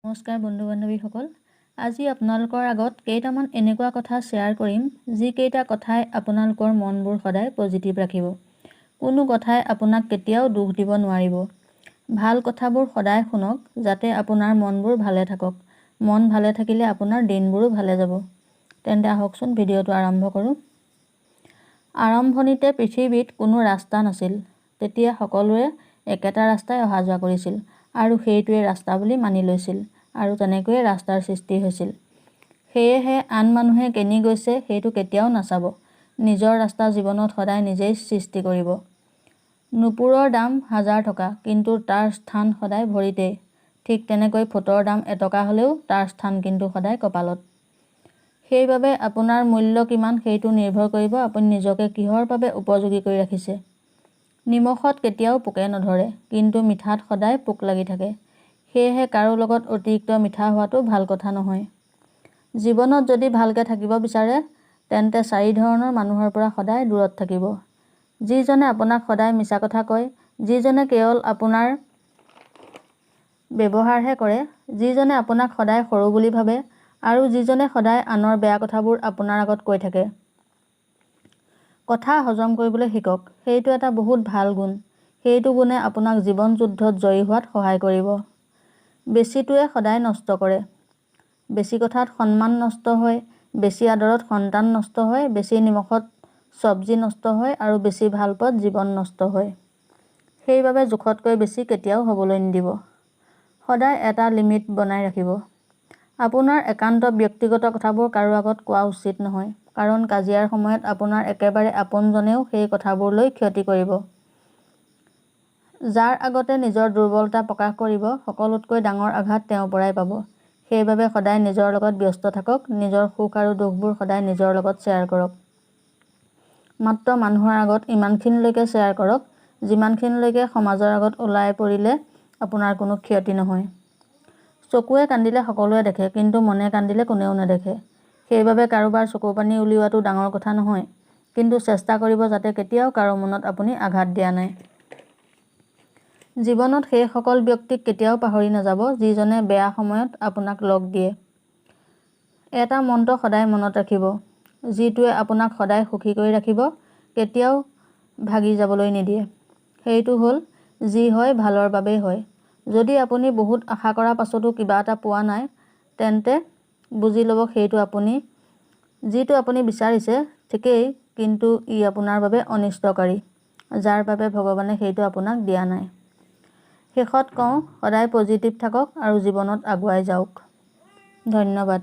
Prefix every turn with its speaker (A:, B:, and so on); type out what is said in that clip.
A: নমস্কাৰ বন্ধু বান্ধৱীসকল, আজি আপোনালোকৰ আগত কেইটামান এনেকুৱা কথা শ্বেয়াৰ কৰিম, যিকেইটা কথাই আপোনালোকৰ মনবোৰ সদায় পজিটিভ ৰাখিব। কোনো কথাই আপোনাক কেতিয়াও দুখ দিব নোৱাৰিব। ভাল কথাবোৰ সদায় শুনক, যাতে আপোনাৰ মনবোৰ ভালে থাকক। মন ভালে থাকিলে আপোনাৰ দিনবোৰো ভালে যাব। তেন্তে আহকচোন, ভিডিঅ'টো আৰম্ভ কৰোঁ। আৰম্ভণিতে পৃথিৱীত কোনো ৰাস্তা নাছিল। তেতিয়া সকলোৱে একেটা ৰাস্তাই অহা যোৱা কৰিছিল আৰু সেইটোৱে ৰাস্তা বুলি মানি লৈছিল আৰু তেনেকৈয়ে ৰাস্তাৰ সৃষ্টি হৈছিল। সেয়েহে আন মানুহে কেনি গৈছে সেইটো কেতিয়াও নাচাব। নিজৰ ৰাস্তা জীৱনত সদায় নিজেই সৃষ্টি কৰিব। নূপুৰৰ দাম হাজাৰ টকা, কিন্তু তাৰ স্থান সদায় ভৰিতেই। ঠিক তেনেকৈ ফোঁটৰ দাম 1 টকা হ'লেও তাৰ স্থান কিন্তু সদায় কপালত। সেইবাবে আপোনাৰ মূল্য কিমান, সেইটো নিৰ্ভৰ কৰিব আপুনি নিজকে কিহৰ বাবে উপযোগী কৰি ৰাখিছে। নিমখত কেতিয়াও পোকে নধৰে, কিন্তু মিঠাত সদায় পোক লাগি থাকে। সেয়েহে কাৰো লগত অতিৰিক্ত মিঠা হোৱাটো ভাল কথা নহয়। জীৱনত যদি ভালকৈ থাকিব বিচাৰে, তেন্তে চাৰি ধৰণৰ মানুহৰ পৰা সদায় দূৰত থাকিব। যিজনে আপোনাক সদায় মিছা কথা কয়, যিজনে কেৱল আপোনাৰ ব্যৱহাৰহে কৰে, যিজনে আপোনাক সদায় সৰু বুলি ভাবে আৰু যিজনে সদায় আনৰ বেয়া কথাবোৰ আপোনাৰ আগত কৈ থাকে। কথা হজম কৰিবলৈ শিকক। সেইটো এটা বহুত ভাল গুণ। সেইটো গুণে আপোনাক জীৱন যুদ্ধত জয়ী হোৱাত সহায় কৰিব। বেছিটোৱে সদায় নষ্ট কৰে। বেছি কথাত সন্মান নষ্ট হয়, বেছি আদৰত সন্তান নষ্ট হয়, বেছি নিমখত চব্জি নষ্ট হয় আৰু বেছি ভালপোৱাত জীৱন নষ্ট হয়। সেইবাবে জোখতকৈ বেছি কেতিয়াও হ'বলৈ নিদিব। সদায় এটা লিমিট বনাই ৰাখিব। আপোনাৰ একান্ত ব্যক্তিগত কথাবোৰ কাৰো আগত কোৱা উচিত নহয়, কাৰণ কাজিয়াৰ সময়ত আপোনাৰ একেবাৰে আপোনজনেও সেই কথাবোৰ লৈ ক্ষতি কৰিব। যাৰ আগতে নিজৰ দুৰ্বলতা প্ৰকাশ কৰিব, সকলোতকৈ ডাঙৰ আঘাত তেওঁৰ পৰাই পাব। সেইবাবে সদায় নিজৰ লগত ব্যস্ত থাকক। নিজৰ সুখ আৰু দুখবোৰ সদায় নিজৰ লগত শ্বেয়াৰ কৰক। মাত্ৰ মানুহৰ আগত ইমানখিনিলৈকে শ্বেয়াৰ কৰক, যিমানখিনিলৈকে সমাজৰ আগত ওলাই পৰিলে আপোনাৰ কোনো ক্ষতি নহয়। চকুৱে কান্দিলে সকলোৱে দেখে, কিন্তু মনে কান্দিলে কোনেও নেদেখে। সেইবাবে কাৰোবাৰ চকুপানী উলিওৱাটো ডাঙৰ কথা নহয়, কিন্তু চেষ্টা কৰিব যাতে কেতিয়াও কাৰো মনত আপুনি আঘাত দিয়া নাই। জীৱনত সেইসকল ব্যক্তিক কেতিয়াও পাহৰি নাযাব, যিজনে বেয়া সময়ত আপোনাক লগ দিয়ে। এটা মন্ত্ৰ সদায় মনত ৰাখিব, যিটোৱে আপোনাক সদায় সুখী কৰি ৰাখিব, কেতিয়াও ভাগি যাবলৈ নিদিয়ে। সেইটো হ'ল, যি হয় ভালৰ বাবেই হয়। যদি আপুনি বহুত আশা কৰাৰ পাছতো কিবা এটা পোৱা নাই, তেন্তে বুজি ল'ব সেইটো আপুনি যিটো আপুনি বিচাৰিছে ঠিকেই, কিন্তু ই আপোনাৰ বাবে অনিষ্টকাৰী, যাৰ বাবে ভগৱানে সেইটো আপোনাক দিয়া নাই। শেষত কওঁ, সদায় পজিটিভ থাকক আৰু জীৱনত আগুৱাই যাওক। ধন্যবাদ।